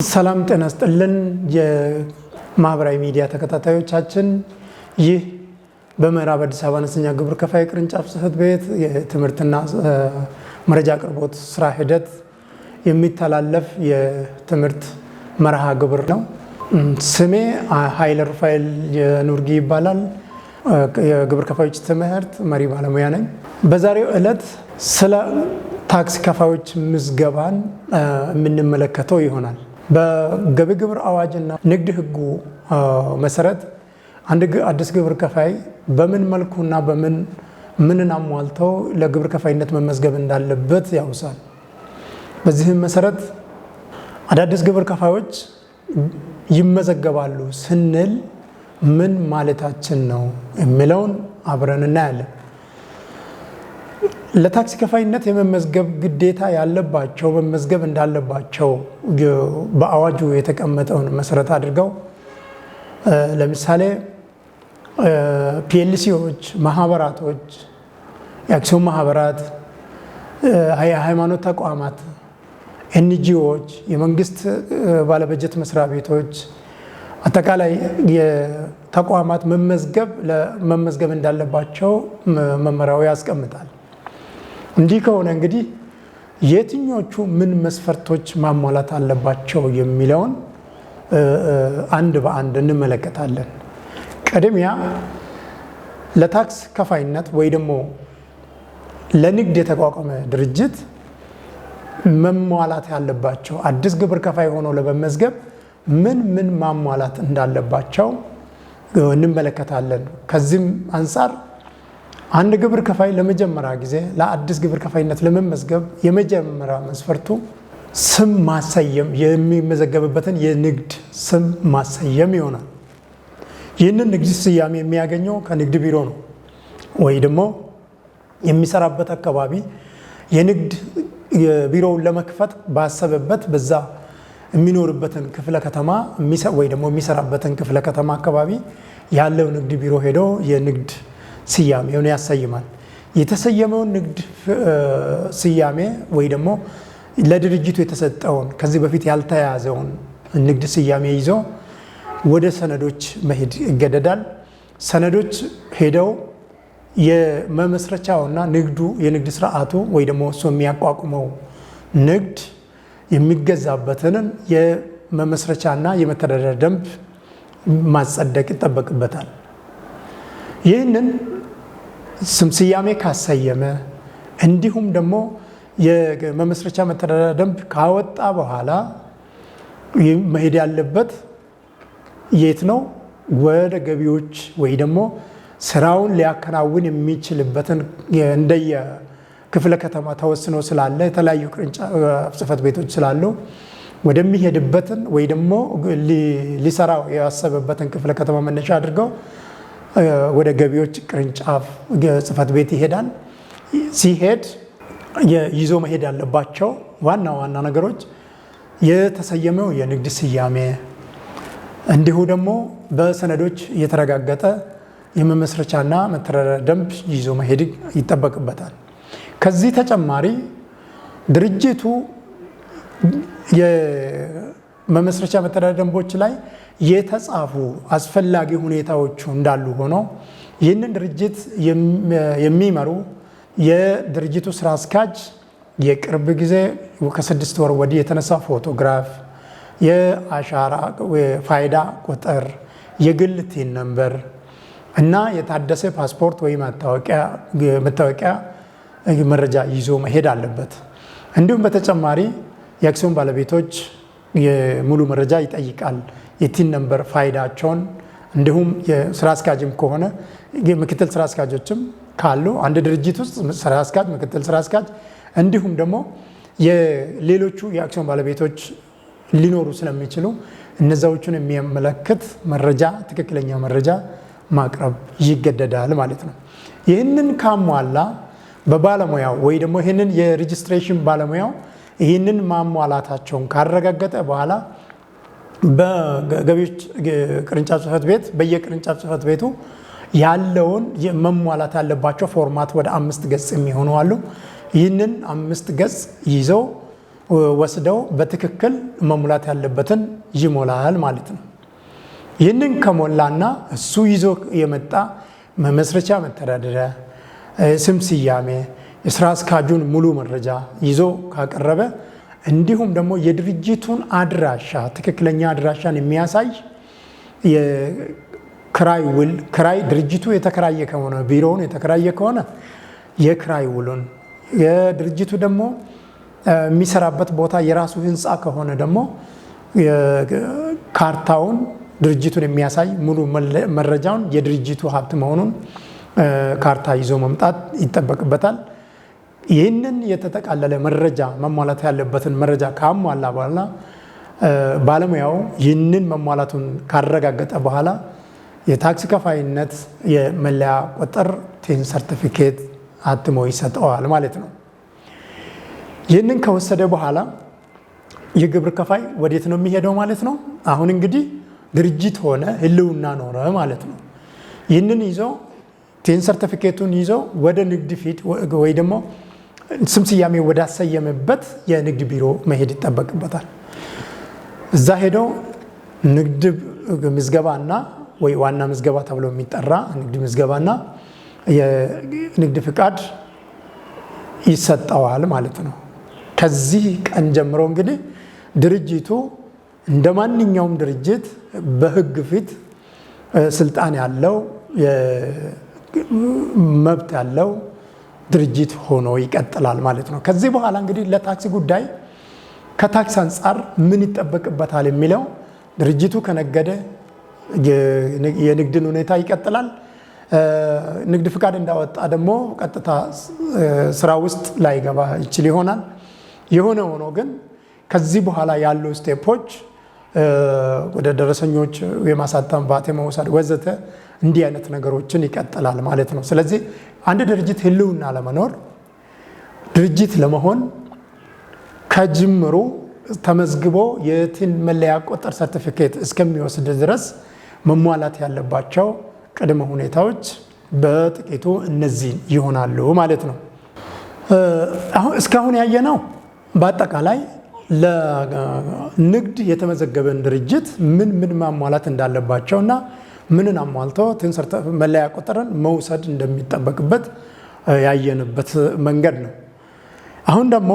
ሰላም ጤና ይስጥልን። የማህበራዊ ሚዲያ ተከታታዮቻችን፣ ይህ በምዕራብ አዲስ አበባ አነስተኛ ግብር ከፋይ ቅርንጫፍ ጽሕፈት ቤት የትምህርትና መረጃ አቅርቦት ስራ ሂደት የሚተላለፍ የትምህርት መርሃ ግብር ነው። ስሜ ኃይለ ሩፋኤል የኑርጊ ይባላል። የግብር ከፋዮች ትምህርት መሪ ባለሙያ ነኝ። በዛሬው ዕለት ስለ ታክስ ከፋዮች ምዝገባን የምንመለከተው ይሆናል። በገቢ ግብር አዋጅና ንግድ ሕጉ መሰረት አንድ አዲስ ግብር ከፋይ በምን መልኩና በምን ምንን አሟልተው ለግብር ከፋይነት መመዝገብ እንዳለበት ያውሳል። በዚህም መሰረት አዳዲስ ግብር ከፋዮች ይመዘገባሉ ስንል ምን ማለታችን ነው የሚለውን አብረን እናያለን። ለታክስ ከፋይነት የመመዝገብ ግዴታ ያለባቸው፣ መመዝገብ እንዳለባቸው በአዋጁ የተቀመጠውን መሰረት አድርገው፣ ለምሳሌ PLC ዎች፣ ማህበራቶች፣ የአክሲዮን ማህበራት፣ የሃይማኖት ተቋማት፣ NGO ዎች፣ የመንግስት ባለበጀት መስሪያ ቤቶች፣ አጠቃላይ የተቋማት መመዝገብ እንዳለባቸው መመሪያው ያስቀምጣል። እንዲህ ከሆነ እንግዲህ የትኞቹ ምን መስፈርቶች ማሟላት አለባቸው የሚለውን አንድ በአንድ እንመለከታለን። ቅድሚያ ለታክስ ከፋይነት ወይ ደግሞ ለንግድ የተቋቋመ ድርጅት መሟላት ያለባቸው፣ አዲስ ግብር ከፋይ ሆኖ ለመመዝገብ ምን ምን ማሟላት እንዳለባቸው እንመለከታለን። ከዚህም አንጻር አንድ ግብር ከፋይ ለመጀመሪያ ጊዜ ለአዲስ ግብር ከፋይነት ለመመዝገብ የመጀመሪያ መስፈርቱ ስም ማሰየም፣ የሚመዘገብበትን የንግድ ስም ማሰየም ይሆናል። ይህንን ንግድ ስያሜ የሚያገኘው ከንግድ ቢሮ ነው ወይ ደግሞ የሚሰራበት አካባቢ የንግድ ቢሮውን ለመክፈት ባሰበበት በዛ የሚኖርበትን ክፍለ ከተማ ወይ ደግሞ የሚሰራበትን ክፍለ ከተማ አካባቢ ያለው ንግድ ቢሮ ሄዶ የንግድ ስያሜውን ያሰይማል። የተሰየመውን ንግድ ስያሜ ወይ ደግሞ ለድርጅቱ የተሰጠውን፣ ከዚህ በፊት ያልተያዘውን ንግድ ስያሜ ይዞ ወደ ሰነዶች መሄድ ይገደዳል። ሰነዶች ሄደው የመመስረቻውና ንግዱ የንግድ ስርዓቱ ወይ ደግሞ እሱ የሚያቋቁመው ንግድ የሚገዛበትን የመመስረቻና የመተዳደሪያ ደንብ ማጸደቅ ይጠበቅበታል። ይህንን ስም ስያሜ ካሰየመ እንዲሁም ደግሞ የመመስረቻ መተዳደሪያ ደንብ ካወጣ በኋላ መሄድ ያለበት የት ነው? ወደ ገቢዎች ወይ ደግሞ ስራውን ሊያከናውን የሚችልበትን፣ እንደየ ክፍለ ከተማ ተወስኖ ስላለ፣ የተለያዩ ቅርንጫፍ ጽሕፈት ቤቶች ስላሉ፣ ወደሚሄድበትን ወይ ደግሞ ሊሰራው ያሰበበትን ክፍለ ከተማ መነሻ አድርገው ወደ ገቢዎች ቅርንጫፍ ጽሕፈት ቤት ይሄዳል። ሲሄድ ይዞ መሄድ ያለባቸው ዋና ዋና ነገሮች የተሰየመው የንግድ ስያሜ፣ እንዲሁ ደግሞ በሰነዶች የተረጋገጠ የመመስረቻና መተዳደሪያ ደንብ ይዞ መሄድ ይጠበቅበታል። ከዚህ ተጨማሪ ድርጅቱ የመመስረቻ መተዳደሪያ ደንቦች ላይ የተጻፉ አስፈላጊ ሁኔታዎቹ እንዳሉ ሆኖ ይህንን ድርጅት የሚመሩ የድርጅቱ ስራ አስኪያጅ የቅርብ ጊዜ ከ6 ወር ወዲህ የተነሳ ፎቶግራፍ፣ የአሻራ ፋይዳ ቁጥር፣ የግል TIN number እና የታደሰ ፓስፖርት ወይም መታወቂያ መረጃ ይዞ መሄድ አለበት። እንዲሁም በተጨማሪ የአክሲዮን ባለቤቶች የሙሉ መረጃ ይጠይቃል። የ TIN number፣ ፋይዳቸውን፣ እንዲሁም የስራ አስኪያጅም ከሆነ ምክትል ስራ አስኪያጆችም ካሉ፣ አንድ ድርጅት ውስጥ ስራ አስኪያጅ፣ ምክትል ስራ አስኪያጅ እንዲሁም ደግሞ የሌሎቹ የአክሲዮን ባለቤቶች ሊኖሩ ስለሚችሉ እነዛዎቹን የሚያመለክት መረጃ፣ ትክክለኛ መረጃ ማቅረብ ይገደዳል ማለት ነው። ይህንን ካሟላ በባለሙያው ወይ ደግሞ ይህንን የ registration ባለሙያው ይህንን ማሟላታቸውን ካረጋገጠ በኋላ በገቢዎች ቅርንጫፍ ጽሕፈት ቤት በየቅርንጫፍ ጽሕፈት ቤቱ ያለውን መሟላት ያለባቸው format ወደ አምስት ገጽ የሚሆኑ አሉ። ይህንን አምስት ገጽ ይዘው ወስደው በትክክል መሙላት ያለበትን ይሞላል ማለት ነው። ይህንን ከሞላና እሱ ይዞ የመጣ መመስረቻ መተዳደሪያ፣ ስም ስያሜ፣ የስራ አስኪያጁን ሙሉ መረጃ ይዞ ካቀረበ፣ እንዲሁም ደግሞ የድርጅቱን አድራሻ፣ ትክክለኛ አድራሻን የሚያሳይ የክራይ ውል፣ ክራይ ድርጅቱ የተከራየ ከሆነ፣ ቢሮውን የተከራየ ከሆነ የክራይ ውሉን፣ የድርጅቱ ደግሞ የሚሰራበት ቦታ የራሱ ህንፃ ከሆነ ደግሞ ካርታውን፣ ድርጅቱን የሚያሳይ ሙሉ መረጃውን፣ የድርጅቱ ሀብት መሆኑን ካርታ ይዞ መምጣት ይጠበቅበታል። ይህንን የተጠቃለለ መረጃ፣ መሟላት ያለበትን መረጃ ካሟላ በኋላ፣ ባለሙያው ይህንን መሟላቱን ካረጋገጠ በኋላ የታክስ ከፋይነት የመለያ ቁጥር TIN ሰርቲፊኬት አትሞ ይሰጠዋል ማለት ነው። ይህንን ከወሰደ በኋላ የግብር ከፋይ ወዴት ነው የሚሄደው ማለት ነው? አሁን እንግዲህ ድርጅት ሆነ፣ ህልውና ኖረ ማለት ነው። ይህንን ይዞ፣ TIN ሰርቲፊኬቱን ይዞ ወደ ንግድ ፊት ወይ ደግሞ ስም ስያሜ ወዳሰየመበት የንግድ ቢሮ መሄድ ይጠበቅበታል። እዛ ሄደው ንግድ ምዝገባና ወይ ዋና ምዝገባ ተብሎ የሚጠራ ንግድ ምዝገባና የንግድ ፍቃድ ይሰጠዋል ማለት ነው። ከዚህ ቀን ጀምሮ እንግዲህ ድርጅቱ እንደ ማንኛውም ድርጅት በሕግ ፊት ስልጣን ያለው፣ መብት ያለው ድርጅት ሆኖ ይቀጥላል ማለት ነው። ከዚህ በኋላ እንግዲህ ለታክስ ጉዳይ፣ ከታክስ አንጻር ምን ይጠበቅበታል የሚለው፣ ድርጅቱ ከነገደ የንግድን ሁኔታ ይቀጥላል። ንግድ ፍቃድ እንዳወጣ ደግሞ ቀጥታ ስራ ውስጥ ላይገባ ይችል ይሆናል። የሆነ ሆኖ ግን ከዚህ በኋላ ያሉ step ኦች ወደ ደረሰኞች የማሳተም፣ ቫት የመውሰድ ወዘተ እንዲህ አይነት ነገሮችን ይቀጥላል ማለት ነው። ስለዚህ አንድ ድርጅት ህልውና ለመኖር፣ ድርጅት ለመሆን ከጅምሩ ተመዝግቦ የ TIN መለያ ቁጥር ሰርቲፊኬት እስከሚወስድ ድረስ መሟላት ያለባቸው ቅድመ ሁኔታዎች በጥቂቱ እነዚህ ይሆናሉ ማለት ነው። አሁን እስካሁን ያየነው በአጠቃላይ ለንግድ የተመዘገበን ድርጅት ምን ምን ማሟላት እንዳለባቸው እና ምንን አሟልቶ TIN መለያ ቁጥርን መውሰድ እንደሚጠበቅበት ያየንበት መንገድ ነው። አሁን ደግሞ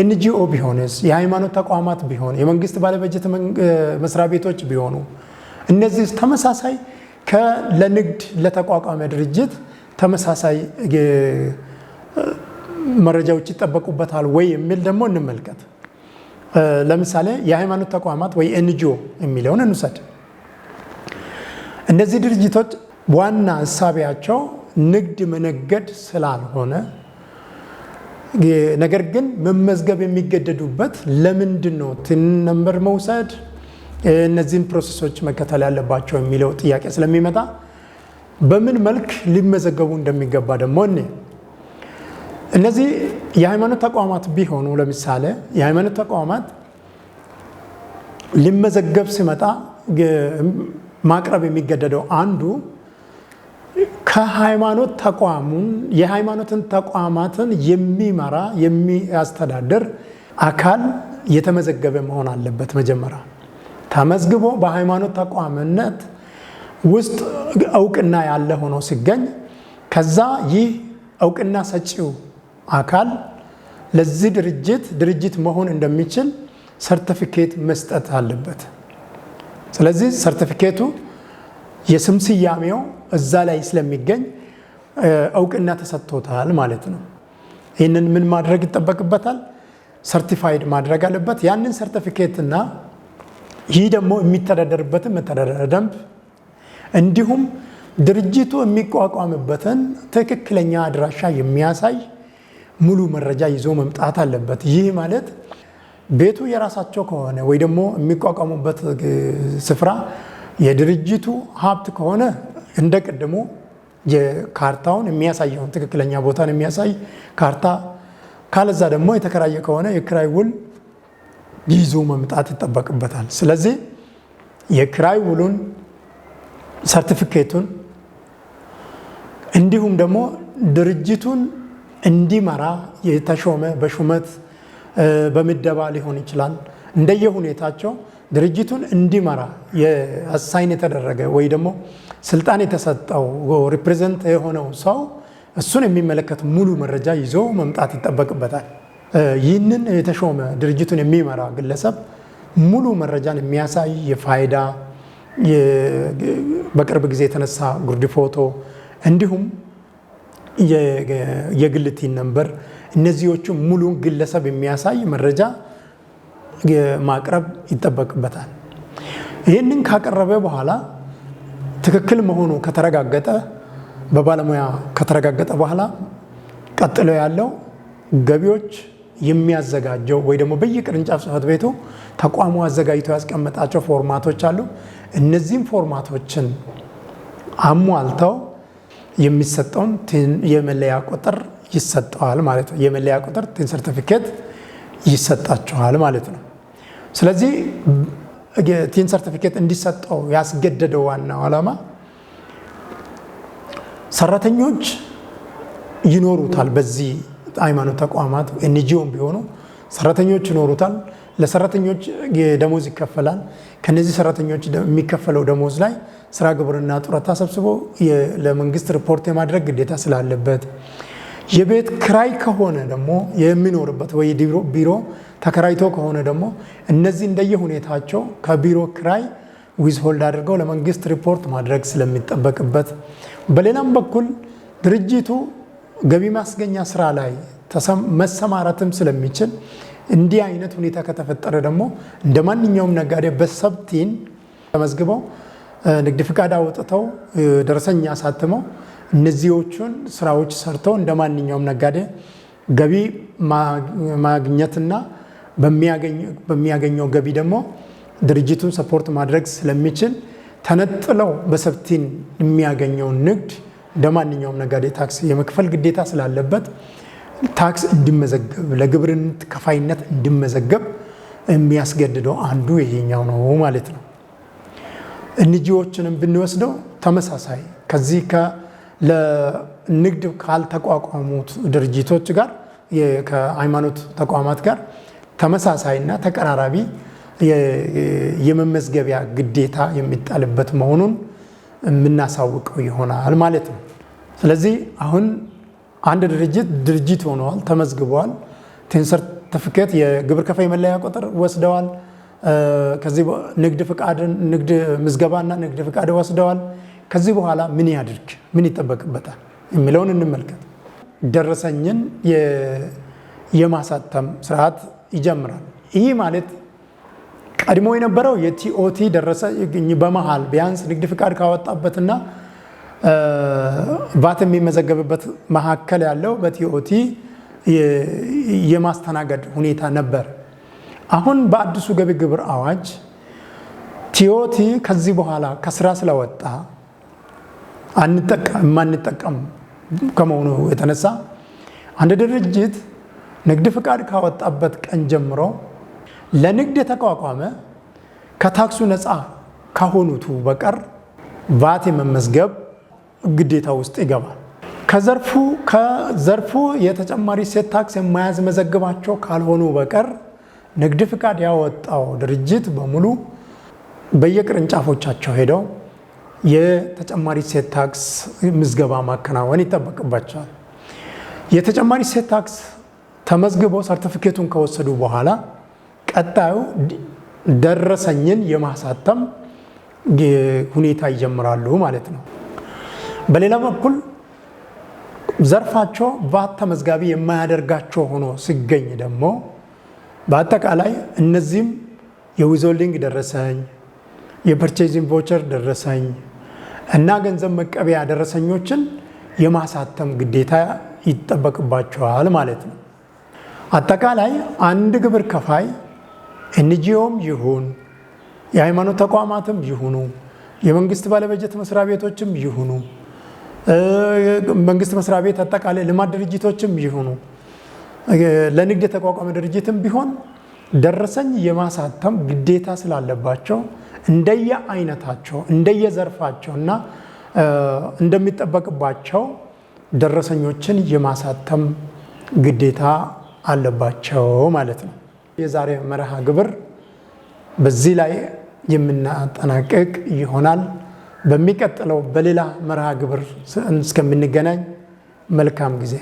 NGO ቢሆንስ፣ የሃይማኖት ተቋማት ቢሆን፣ የመንግስት ባለበጀት መስሪያ ቤቶች ቢሆኑ እነዚህ ተመሳሳይ ለንግድ ለተቋቋመ ድርጅት ተመሳሳይ መረጃዎች ይጠበቁበታል ወይ የሚል ደግሞ እንመልከት። ለምሳሌ የሃይማኖት ተቋማት ወይ NGO የሚለውን እንውሰድ። እነዚህ ድርጅቶች ዋና እሳቤያቸው ንግድ መነገድ ስላልሆነ፣ ነገር ግን መመዝገብ የሚገደዱበት ለምንድን ነው፣ TIN number መውሰድ፣ እነዚህን process ኦች መከተል ያለባቸው የሚለው ጥያቄ ስለሚመጣ በምን መልክ ሊመዘገቡ እንደሚገባ ደግሞ እኔ እነዚህ የሃይማኖት ተቋማት ቢሆኑ፣ ለምሳሌ የሃይማኖት ተቋማት ሊመዘገብ ሲመጣ ማቅረብ የሚገደደው አንዱ ከሃይማኖት ተቋሙን፣ የሃይማኖትን ተቋማትን የሚመራ፣ የሚያስተዳድር አካል የተመዘገበ መሆን አለበት። መጀመሪያ ተመዝግቦ በሃይማኖት ተቋምነት ውስጥ እውቅና ያለ ሆኖ ሲገኝ፣ ከዛ ይህ እውቅና ሰጪው አካል ለዚህ ድርጅት ድርጅት መሆን እንደሚችል ሰርቲፊኬት መስጠት አለበት። ስለዚህ ሰርቲፊኬቱ የስም ስያሜው እዛ ላይ ስለሚገኝ እውቅና ተሰጥቶታል ማለት ነው። ይህንን ምን ማድረግ ይጠበቅበታል? Certified ማድረግ አለበት። ያንን ሰርቲፊኬት እና ይህ ደግሞ የሚተዳደርበትን መተዳደሪያ ደንብ፣ እንዲሁም ድርጅቱ የሚቋቋምበትን ትክክለኛ አድራሻ የሚያሳይ ሙሉ መረጃ ይዞ መምጣት አለበት። ይህ ማለት ቤቱ የራሳቸው ከሆነ ወይ ደግሞ የሚቋቋሙበት ስፍራ የድርጅቱ ሀብት ከሆነ እንደ ቅድሙ የካርታውን የሚያሳየውን፣ ትክክለኛ ቦታን የሚያሳይ ካርታ፣ ካለዛ ደግሞ የተከራየ ከሆነ የክራይ ውል ይዞ መምጣት ይጠበቅበታል። ስለዚህ የክራይ ውሉን፣ ሰርቲፊኬቱን፣ እንዲሁም ደግሞ ድርጅቱን እንዲመራ የተሾመ፣ በሹመት በምደባ ሊሆን ይችላል። እንደየሁኔታቸው ድርጅቱን እንዲመራ የ assign የተደረገ ወይ ደግሞ ስልጣን የተሰጠው represent የሆነው ሰው እሱን የሚመለከት ሙሉ መረጃ ይዞ መምጣት ይጠበቅበታል። ይህንን የተሾመ ድርጅቱን የሚመራ ግለሰብ ሙሉ መረጃን የሚያሳይ የፋይዳ፣ በቅርብ ጊዜ የተነሳ ጉርድ ፎቶ፣ እንዲሁም የግል TIN number፣ እነዚዎቹ ሙሉ ግለሰብ የሚያሳይ መረጃ ማቅረብ ይጠበቅበታል። ይህንን ካቀረበ በኋላ ትክክል መሆኑ ከተረጋገጠ፣ በባለሙያ ከተረጋገጠ በኋላ ቀጥሎ ያለው ገቢዎች የሚያዘጋጀው ወይ ደግሞ በየቅርንጫፍ ጽሕፈት ቤቱ ተቋሙ አዘጋጅቶ ያስቀመጣቸው ፎርማቶች አሉ። እነዚህም ፎርማቶችን አሟልተው የሚሰጠውን የመለያ ቁጥር ይሰጠዋል ማለት ነው። የመለያ ቁጥር TIN ሰርቲፊኬት ይሰጣቸዋል ማለት ነው። ስለዚህ TIN ሰርቲፊኬት እንዲሰጠው ያስገደደው ዋናው ዓላማ ሰራተኞች ይኖሩታል። በዚህ ሃይማኖት ተቋማት NGO ም ቢሆኑ ሰራተኞች ይኖሩታል። ለሰራተኞች ደሞዝ ይከፈላል። ከነዚህ ሰራተኞች የሚከፈለው ደሞዝ ላይ ስራ ግብርና ጡረታ ሰብስቦ ለመንግስት ሪፖርት የማድረግ ግዴታ ስላለበት፣ የቤት ክራይ ከሆነ ደግሞ የሚኖርበት ወይ ቢሮ ተከራይቶ ከሆነ ደግሞ እነዚህ እንደየ ሁኔታቸው ከቢሮ ክራይ withhold አድርገው ለመንግስት ሪፖርት ማድረግ ስለሚጠበቅበት፣ በሌላም በኩል ድርጅቱ ገቢ ማስገኛ ስራ ላይ መሰማራትም ስለሚችል፣ እንዲህ አይነት ሁኔታ ከተፈጠረ ደግሞ እንደ ማንኛውም ነጋዴ በ sub TIN ተመዝግበው ንግድ ፍቃድ አውጥተው ደረሰኝ አሳትመው እነዚዎቹን ስራዎች ሰርተው እንደ ማንኛውም ነጋዴ ገቢ ማግኘትና በሚያገኘው ገቢ ደግሞ ድርጅቱን support ማድረግ ስለሚችል ተነጥለው በ sub TIN የሚያገኘውን ንግድ እንደ ማንኛውም ነጋዴ ታክስ የመክፈል ግዴታ ስላለበት ታክስ እንዲመዘገብ፣ ለግብር ከፋይነት እንዲመዘገብ የሚያስገድደው አንዱ ይሄኛው ነው ማለት ነው። NGO ዎችንም ብንወስደው ተመሳሳይ ከዚህ ለንግድ ካልተቋቋሙት ድርጅቶች ጋር፣ ከሃይማኖት ተቋማት ጋር ተመሳሳይና ተቀራራቢ የመመዝገቢያ ግዴታ የሚጣልበት መሆኑን የምናሳውቀው ይሆናል ማለት ነው። ስለዚህ አሁን አንድ ድርጅት ድርጅት ሆነዋል፣ ተመዝግበዋል፣ TIN ሰርቲፊኬት የግብር ከፋይ መለያ ቁጥር ወስደዋል። ከዚህ ንግድ ፍቃድ፣ ንግድ ምዝገባና ንግድ ፍቃድ ወስደዋል። ከዚህ በኋላ ምን ያድርግ፣ ምን ይጠበቅበታል የሚለውን እንመልከት። ደረሰኝን የማሳተም ስርዓት ይጀምራል። ይህ ማለት ቀድሞ የነበረው የ TOT ደረሰኝ በመሃል ቢያንስ ንግድ ፍቃድ ካወጣበትና ቫት የሚመዘገብበት መካከል ያለው በ TOT የማስተናገድ ሁኔታ ነበር። አሁን በአዲሱ ገቢ ግብር አዋጅ TOT ከዚህ በኋላ ከስራ ስለወጣ፣ የማንጠቀም ከመሆኑ የተነሳ አንድ ድርጅት ንግድ ፍቃድ ካወጣበት ቀን ጀምሮ ለንግድ የተቋቋመ ከታክሱ ነፃ ከሆኑቱ በቀር ቫት የመመዝገብ ግዴታ ውስጥ ይገባል። ከዘርፉ የተጨማሪ እሴት ታክስ የማያስመዘግባቸው ካልሆኑ በቀር ንግድ ፍቃድ ያወጣው ድርጅት በሙሉ በየቅርንጫፎቻቸው ሄደው የተጨማሪ እሴት ታክስ ምዝገባ ማከናወን ይጠበቅባቸዋል። የተጨማሪ እሴት ታክስ ተመዝግበው ሰርቲፊኬቱን ከወሰዱ በኋላ ቀጣዩ ደረሰኝን የማሳተም ሁኔታ ይጀምራሉ ማለት ነው። በሌላ በኩል ዘርፋቸው ቫት ተመዝጋቢ የማያደርጋቸው ሆኖ ሲገኝ ደግሞ በአጠቃላይ እነዚህም የ withholding ደረሰኝ፣ የ purchasing voucher ደረሰኝ እና ገንዘብ መቀበያ ደረሰኞችን የማሳተም ግዴታ ይጠበቅባቸዋል ማለት ነው። አጠቃላይ አንድ ግብር ከፋይ NGO ም ይሁን፣ የሃይማኖት ተቋማትም ይሁኑ፣ የመንግስት ባለበጀት መስሪያ ቤቶችም ይሁኑ፣ መንግስት መስሪያ ቤት አጠቃላይ ልማት ድርጅቶችም ይሁኑ፣ ለንግድ የተቋቋመ ድርጅትም ቢሆን ደረሰኝ የማሳተም ግዴታ ስላለባቸው እንደየ አይነታቸው፣ እንደየዘርፋቸው እና እንደሚጠበቅባቸው ደረሰኞችን የማሳተም ግዴታ አለባቸው ማለት ነው። የዛሬ መርሃ ግብር በዚህ ላይ የምናጠናቅቅ ይሆናል። በሚቀጥለው በሌላ መርሃ ግብር እስከምንገናኝ መልካም ጊዜ።